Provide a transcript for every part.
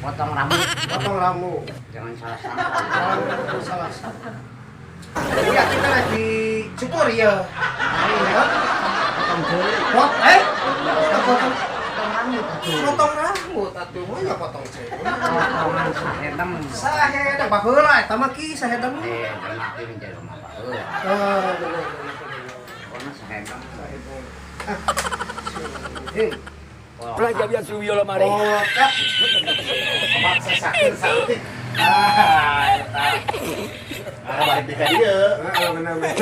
potong rambut. Potong rambut. Jangan salah sangka. Jangan salah sangka. Iya, kita lagi cukur ya. Iya. Potong jari. Potong rambut atuh. Potong rambut atuh, mah nya potong jari. Potongan sahedeng. Sahedeng baheula eta mah ki sahedeng. Eta mah ki jelema baheula. Oh, bener. Pokona sahedeng. Sahedeng. Ah. Pelan dia suyo lah mari. Oh, kak. Maksa sakit sakit. Ah, eta. Ah, balik di ka dieu. Heeh, bener bener.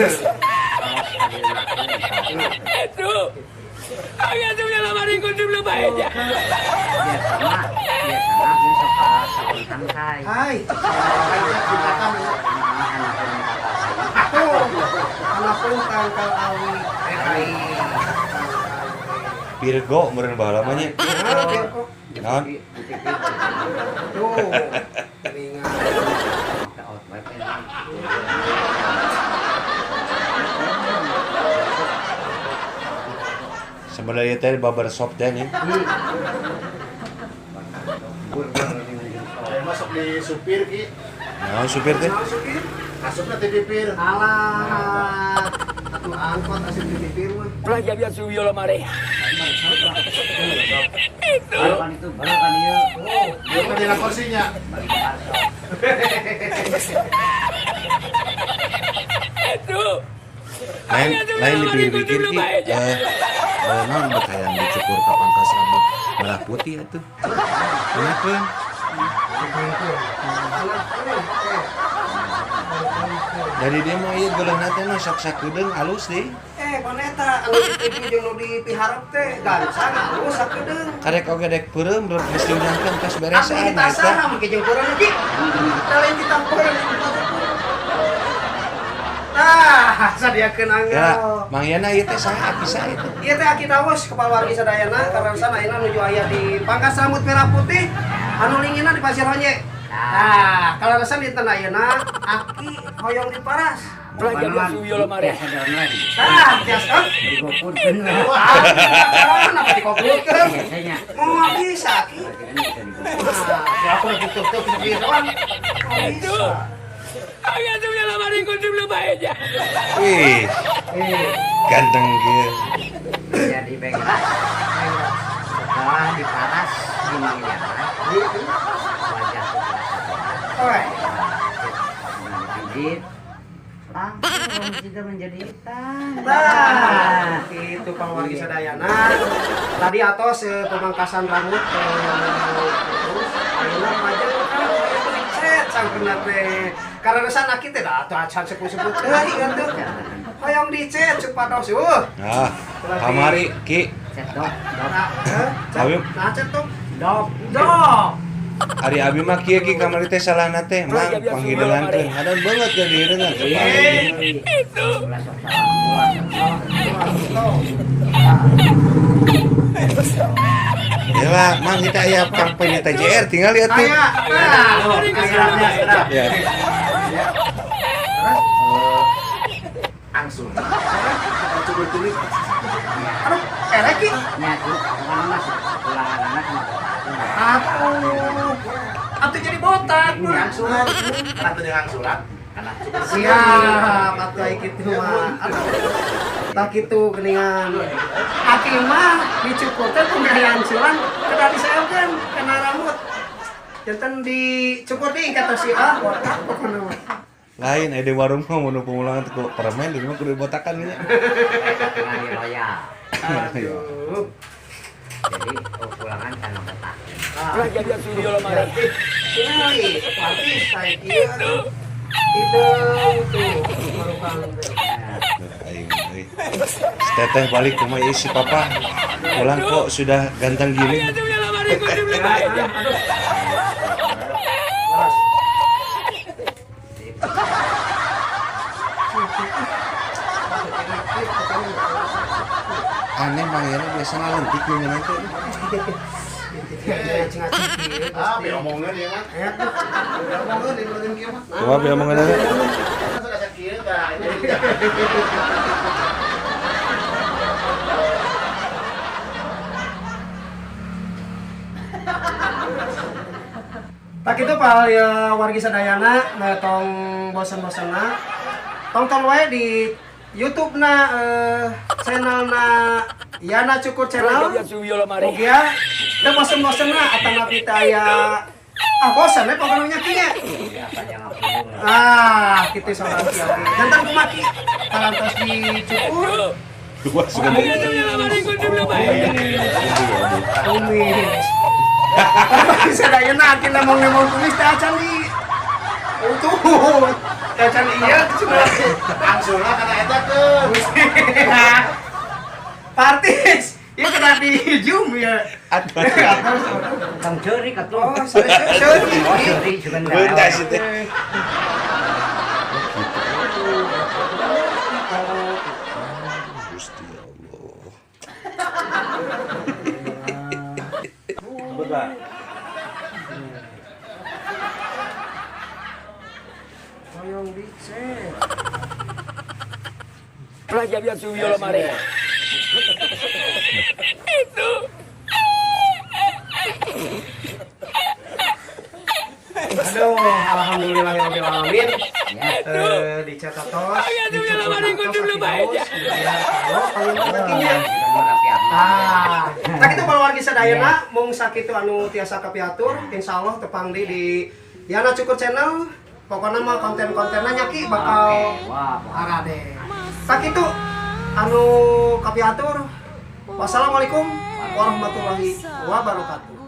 Itu. Agak suyo lah mari kunci belum baik ya. Biasana sok ka tangkai. Hai. Anak tangkal awi. Hai. Virgo meureun baheula mah nya. Virgo. Naon? Tuh. Telinga. Sebenarnya teh barbershop teh nya. Saya masuk di supir ki. Naon supir teh? Naon supir? Asupna ti pipir. Alah. Atuh angkot asup di pipir mah. Pelan dia suyo lah mari. Baru itu baru kan ieu. Oh, dia mah dina kursinya. Bagi barbershop. Itu. Lain lain dipikir-pikir ki naon bet hayang dicukur ka pangkas rambut merah putih atuh. Enakeun. Dari dia mah ieu geuleuhna teh mah sok sakedeung halus deui. Paneta anu di jeung nu dipiharep teh gancang halus sakedeung. Karek oge dek peureum geus diundangkeun tos beres Atuh kita saha mun jeung peureum ki. Lain kita peureum. Tah, sadiakeun angel. Ya, Mang Yana ieu teh saha aki saha ieu teh? Ieu teh Aki Dawos kepala wargi sadayana karaosan ayeuna nuju aya di pangkas rambut merah putih anu lingina di Pasir Honje. Nah, kaleresan dinten ayeuna Aki hoyong diparas. Pelan dia suyo lah mari. Biasa di online. Tah, biasa. Di GoFood bener. Wah, kenapa dikoplutkeun? Biasanya. Moal bisa Aki. Nah, aku lagi tutup kieu doang. Itu. Agak suyo lah mari kunci belum baik ya. Wih. Ganteng kieu. Jadi bengras. Setelah diparas di Mang Yana. Wajah Oi. Lanjut. Langsung tidak menjadi hitam. Nah, itu pawargi sadayana. Tadi atos pemangkasan rambut terus ayeuna pajeng kan dicet sangkeuna teh. Kararesan aki teh da atuh acan sepuh-sepuh teuing atuh. Hoyong dicet supados eueuh. Nah, kamari ki. Cet dok. Abi nah cet dok. Dok. Dok. Ari abi mah kieu ki kamari teh salahna teh mang panghideungankeun. Hadan beungeut ge dihideungan. Itu. Yalah, mang kita aya pang penyeta JR tinggal lihat tuh. Aya. Ya. Langsung. Cukur tulis. Aduh, erek ki. Nya tuh, bukan masuk ulangan anak mah. Atuh. Atuh jadi botak mah. Angsuran. Atuh jeung angsuran. Siap, atuh ai kitu mah. Atuh. Tah kitu geuningan. Aki mah dicukur teh pembiayaan angsuran kedah diseelkeun kana rambut. Janten dicukur deui kata si ah botak pokona mah. Lain aya di warung mah mun pengulangan teh permen di mah kudu dibotakan nya. Di royal. Aduh. Jadi pulangan kana botak. Pelan dia suyo lah mari. Ini party saya kieu. Hideung tuh marukang teh. Aing euy. Teteh balik ke rumah si papa. Pulang kok sudah ganteng gini. Agak suyo lah mari kunci belum baik ya. Laras. Aneh Mang Yana biasana lentik ngeunaan teh. Ah, be omongeun ieu mah. Be omongeun ieu mah kieu mah. Kumaha be omongeun teh? Sudah sakieu tah. Tah kitu pal ya wargi sadayana, nah tong bosen-bosenna. Tonton wae di YouTube na channel na Yana Cukur Channel. Oke ya, teu bosen-bosenna atanapi teh aya ah bosen we pokona nya kieu. Ah, kitu saurang kieu. Jantan kumaha Ki? Parantos dicukur. Wah, suka Kumis. Sadayana aki nemong-nemong kumis teh acan di utuh. Teh acan ieu cenah. Langsunglah kana eta teh. Partis. Ieu kena di zoom ya. Aduh. Tong ceurik atuh. Oh, sorry, sorry. Oh, ceurik juga. Bentar sih teh. Gusti Allah. Sebut, Pak. Hoyong dicet. Ya había subido la marea. Itu. Aduh, alhamdulillahirabbil alamin. Dicat atos, dicukur atos, aki haus, ya, kalau kalau. Ah, tah kitu wargi sadayana, mung sakitu anu tiasa kapiatur, insyaallah tepang di Yana Cukur Channel. Pokoknya mah konten-kontennya nya Ki bakal Wah, arade. Tah kitu anu kapiatur. Wassalamualaikum warahmatullahi wabarakatuh.